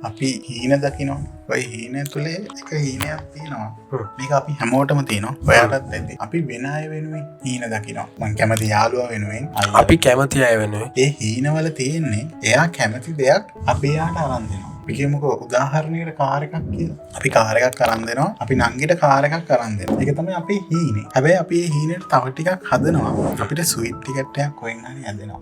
අපි හීන දකිනවා. ඔය හීන තුලේ එක හීනයක් තියෙනවා. මේක අපි හැමෝටම තියෙනවා. ඔයාටත් ඇති. අපි වෙන අය වෙනුවෙන් හීන දකිනවා. මං කැමති යාළුවා වෙනුවෙන්, අපි කැමති අය වෙනුවෙන්. ඒ හීනවල තියෙන්නේ එයා කැමති දෙයක් අපි එයාට අරන් දෙනවා. අපි කියමුකෝ උදාහරණයකට කාර් එකක් කියලා. අපි කාර් එකක් අරන් දෙනවා. අපි නංගිට කාර් එකක් අරන් දෙනවා. ඒක තමයි අපේ හීනේ. හැබැයි අපි ඒ හීනෙට තව ටිකක් හදනවා. අපිට ස්වීට් ටිකට් එකක් කොහෙන් හරි හැදෙනවා.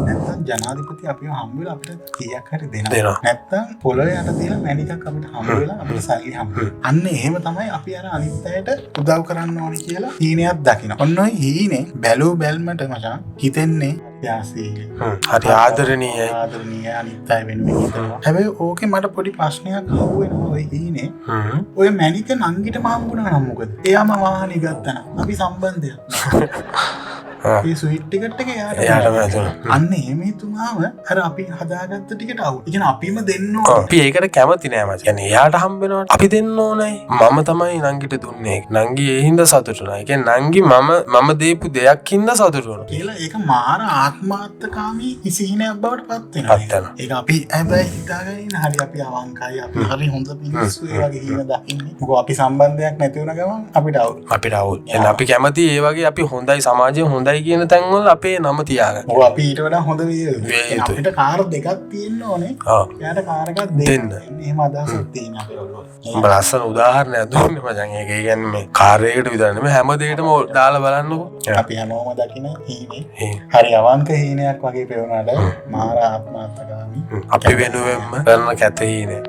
නැත්තම් ජනාධිපති අපිව හම්බ වෙලා අපිට කීයක් හරි දෙනවා. නැත්තම් පොළොවේ යට තියලා මැණිකක් අපිට හම්බ වෙලා අපිට සල්ලි හම්බ වෙනවා. අන්න එහෙම තමයි අපි අර අනිත් අයට උදව් කරන්න ඕනේ කියලා හීනයක් දකිනවා. ඔන්න ඔය හීනේ බැලූ බැල්මට මචං හිතෙන්නේ ත්‍යාසීලී. හරි ආදරණීයයි. ආදරණීය අනිත් අය වෙනුවෙන් හිතනවා. හැබැයි ඕකේ මට පොඩි ප්‍රශ්නයක් අහු වෙනවා ඔය හීනේ. ඔය මැණික නංගිටම හම්බුණා නම් මොකද? එයාම වාහනේ ගත්තා නම් අපි සම්බන්ධයක් නෑ. ඒ ස්වීට් ටිකට් එක එයාටම ඇතුණා. අන්න එහෙම හිතුවාම අර අපි හදාගත්ත ටිකට අවුල්. ඒ කියන්නේ අපිම දෙන්න ඕනේ. අපි ඒකට කැමති නෑ මචං. කියන්නේ එයාට හම්බ වෙනවට අපි දෙන්න ඕනේ. මම තමයි නංගිට දුන්නේ. නංගි ඒ හින්දා සතුටු වුණා. ඒ කියන්නේ නංගි මම දීපු දෙයක් හින්දා සතුටු වුණා. කියලා ඒක මාර ආත්මාර්ථකාමී සිහිනයක් බවට පත් වෙනවා. ඒක අපි හැබැයි හිතාගෙන ඉන්න හරි අපි අවංකයි, අපි හරි හොඳ මිනිස්සු ඒ වගේ හීන දකින්නේ. මොකද අපි සම්බන්ධයක් නැති වුණ ගමන් අපිට අවුල්. අපිට අවුල්. එහෙනම් අපි කැමති ඒ වගේ අපි හොඳයි සමාජයේ හොඳයි කියන තැන්වල අපේ නම තියාගන්න. මොකද අපි ඊට වඩා හොඳ විය යුතුයි. අපිට කාර් දෙකක් තියෙන්න ඕනේ. එයාට කාර් එකක් දෙන්න. එහෙම අදහසක් තියෙන අපේ ඔළුවේ. උඹ ලස්සන උදාහරණයක් දුන්නේ මචං. ඒක ඒ කියන්නේ මේ කාර් එකකට විතර නෙමෙයි හැම දෙයකටම දාලා බලන්නකෝ. අපි හැමෝම දකින හීනේ. හරි අවංක හීනයක් වගේ පෙවුනාට මාර ආත්මාර්ථකාමී. අපි වෙනුවෙන්ම කරන කැත හීනේ.